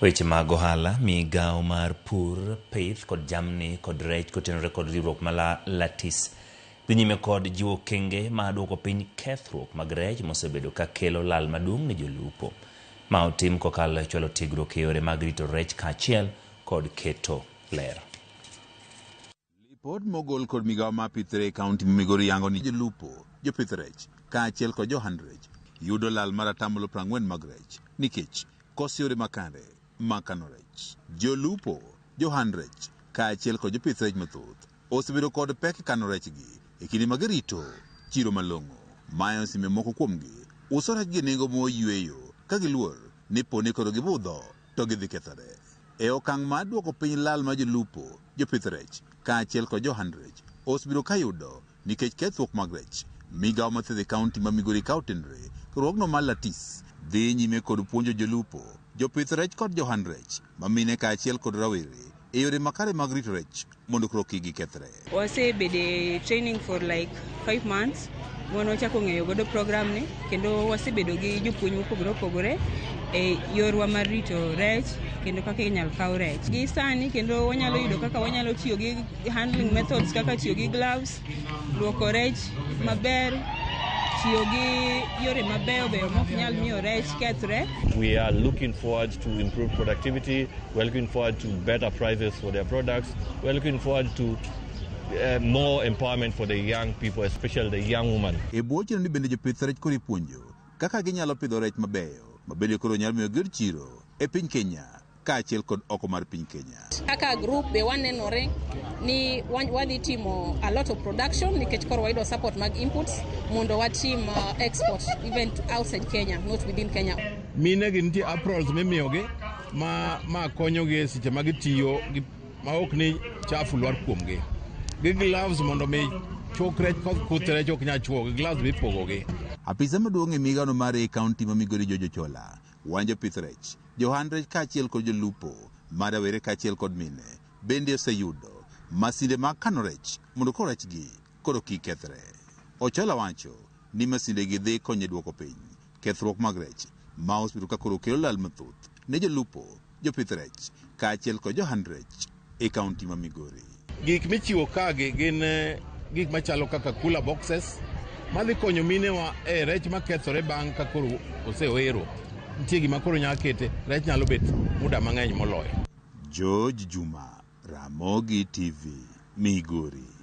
Weche mag ohala, migawo mar pur, pith kod jamni kod rech kotenore kod riwruok ma Latis dhi nyime kod jiwo okenge mar duoko piny kethruok mag rech mosebedo ka kelo lal maduong' ne jolupo. Ma otim kokalo e chwalo tiegruok e yore mag rito rech kaachiel kod keto ler. Lipot mogol kod migawo mar pith rech e kaunti ma Migori yango ni jolupo, jopith rech kaachiel kod johand rech yudo lal mar atamalo 40 mag rech nikech koso yore makare mag kano rech. Jolupo, johand rech kaachiel kod jopith rech mathoth osebedo kod pek e kano rechgi e kinde ma girito chiro malong'o. Mae osemiyo moko kuomgi uso rechgi e nengo moyweyo ka giluor ni poni koro gibudho to gidhi kethore. E okang' mar duoko piny lal ma jolupo, jopith rech kaachiel kod johand rech osebedo ka yudo nikech kethruok mag rech, migawo mathieth e kaunti ma Migori ka otenore riwruogno mar Latis dhi nyime kod puonjo jolupo, jopith rech kod johand rech ma mine kaachiel kod rawere e yore makare mag rito rech mondo koro kik gikethre. Wasebedo e training for like 5 months mane wachako ng'eyo godo program ni, kendo wasebedo gi jopuonj mopogore opogore e yorwa mar rito rech kendo kaka inyalo kaw rech gi sani. Kendo wanyalo yudo kaka wanyalo tiyo gi handling methods, kaka tiyo gi gloves, luoko rech maber, tiyo gi yore mabeyo beyo mok nyal miyo rech kethre. We are looking forward to improved productivity. We're looking forward to better prices for their products. We're looking forward to more empowerment for the young people, especially the young women. E bwo chenro ni bende jopith rech koro ipuonjo kaka ginyalo pidho rech mabeyo mabende koro nyalo miyo giyud chiro e piny Kenya kaachiel kod oko mar piny Kenya. Kaka group be wanenore ni wadhi timo a lot of production nikech koro wayudo support mag inputs mondo watim export even to outside Kenya, not within Kenya. Mine gi nitie aprons mimiyogi ma konyogi e seche ma gitiyo ma ok ni chafu lwar kuomgi, gi gloves mondo mi chok rech kod kuth rech ok nyal chuogi, gloves mipogogi. Apisa maduong' e migawono mar e kaunti ma Migori George Ochola wacho jopith rech, johand rech kaachiel kod jolupo ma rawere kaachiel kod mine bende oseyudo masinde mag kano rech mondo koro rechgi koro kik kethre. Ochola wacho ni masinde gi dhi konyo e duoko piny kethruok mag rech ma osebedo ka koro kelo lal mathoth ne jolupo, jopith rech kaachiel kod johand rech e kaunti ma Migori. Gik michiwo kagi gin gik machalo kaka cooler boxes madhi konyo minewa e rech makethore bang' ka koro osewero. Nitie gima koro nyalo kete rech nyalo bet muda mang'eny moloyo. George Juma, Ramogi TV, Migori.